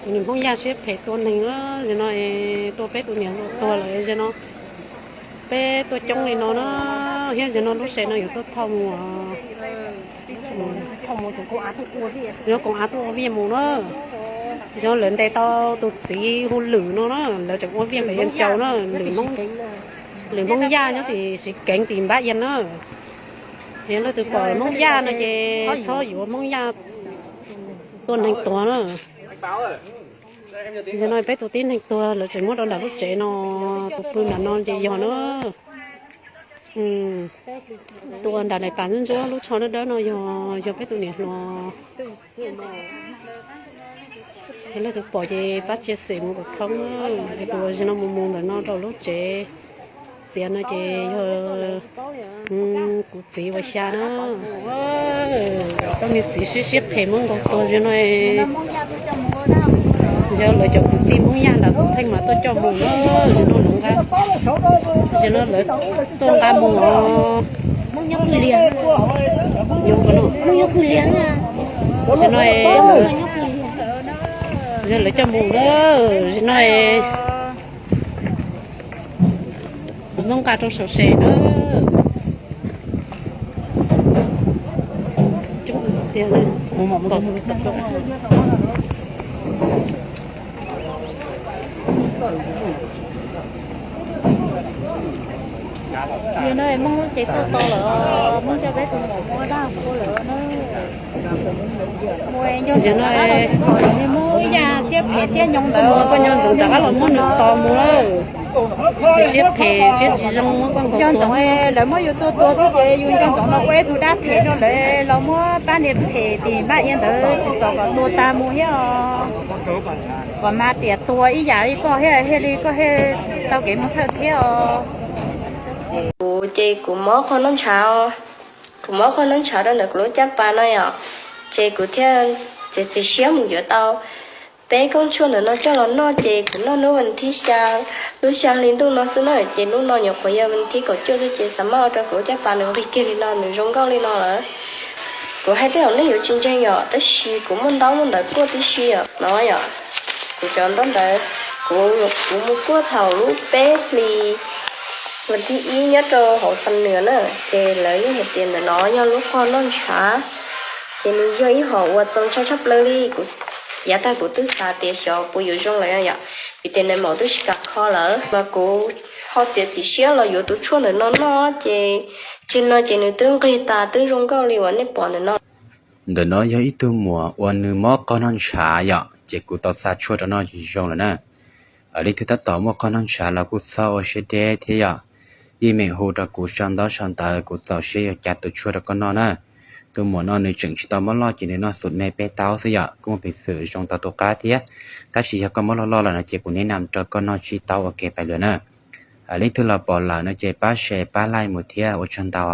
Niam Hmoob Yaj siab phem tua neeg na, zaum no tuaj peb tus niam hluas tuag lawm zaum no. Peb tuaj coob li no na, thiab zaum no lub sev no yuav tuaj thauj mus, yuav koom av tuaj ua viaj mus na. Zaum no lawv ntes tau tus txiv hu Lwm no na, lawv tseem ua viaj pem Yaj Caus na, Lwm Hmoob Yaj nyob tim Siv Keev tim Npab Yaj na. Yog leej twg pom Hmoob Yaj no ces txhob yuav Hmoob Yaj tua neeg tuag na. Zaum no peb tus tib neeg tuag lawv tseem muab rau nram lub tsev no, tus pw nram no ces yog na. Tua nram daim pam ntsuab ntsuab lub tsho dawb dawb no yog, yog peb tus niam hluas. Yog leej twg pom ces pab tsia xem mus kom thoob na. Es kuv zaum no mus mus ntawm no rau lub tsev txiav no ces yog kuv txiv uas xya na. Koj niag txiv siab siab phem muab nkaus tuag zaum no. Zaum no lawv cov kwv tij Hmoob Yaj nram Thoob Theej mas tuaj coj mus na, zaum no lawv nqa, zaum no lawv tuaj nqa mus os. Zaum no, zaum no lawv coj mus na, zaum no kuv muab nqa rau saum se na. Zaum no Hmoob lub tsev tuaj tau lawm, Hmoob coj peb tus muam mus ua dab ua qhua lawm na. Mus nco ntsoov rov qab los mus, niag Hmoob Yaj siab phem siab nyoos ntawd, koj nco ntsoov rov qab los muab nws tos mus lawm. Siab phem siab tsis zoo muab koj nkaus tua. Lawv muab yus tua tua xwb ces yus nco ntsoov los ua ib tug dab phem rau lawv, los muab pab niag phem tim Npab Yaj ntawd tsis txaus kom tua tag mus thiab os. Kom mas tiam tuag ib yam li koj thiab, thiaj li koj thiaj tau kev mus thawj thiab os. Kuv ces kuv mob qhov noj ntshav, kuv mob qhov noj ntshav rau ntawm kuv lub caj pas no yom, ces kuv thiaj txiav txim siab mus yuav tau peb koob tshuaj ntawm no coj los noj, ces kuv noj hnub vas thib xya, lub xya hli ntuj no xwb na, ces hnub no nyuam qhuav yog vas thib kaum cuaj xwb ces xav maj ua rau kuv lub caj pas nws nqig kiag li no, nws zoo nkauj li no lawm. Kuv hais tej zaum nej yuav tsis ntseeg yom, tab sis kuv muaj ntaub muaj ntawv kuaj tib si yom no yom. Kuv cov ntaub ntawv, kuv, kuv mus kuaj thaum lub peb hlis vas thib ib nyob rau hauv Xam Nws na, ces lawv yeej hais tias ntawm no yog lub qhov noj ntshav, ces nws yog ib hom uas txaus ntshai tshaj plaws li. Kuv yav tag kuv twb xav tias xyov puas yuav zoo lawm yom, vim tias nws maum twb tsis kam kho lawm, mas kuv ho txiav txim siab los yuav tus tshuaj ntawm no noj, ces tsis no ces nws twb nqig tas twb zoo nkauj li uas nej pom ntawm no. Ntawm no yog ib tug muam uas nws mob qhov noj ntshav yom, ces kuv tau xa tshuaj rau noj tsis zoo lawm na. Leej twg tab tom muaj qhov noj ntshav los kuj txhob ua siab deb thiab yom, yeej meem hu rau kuv sau ntaub sau ntawv, kuv txaus siab yuav cav tus tshuaj rau koj noj na. Tus muam no nws tseem tsis tau mob loj ces nws noj xum me peb taub xwb yom, kuj muaj peev xwm zoo tau tus qab thiab. Tab sis yog koj mob loj loj lawm no ces kuv neb nam rau koj noj tsib taub ua ke pais lawm na. Leej twg los pom lawm no ces pab share pab like mus thiab, ua tsaug ntau.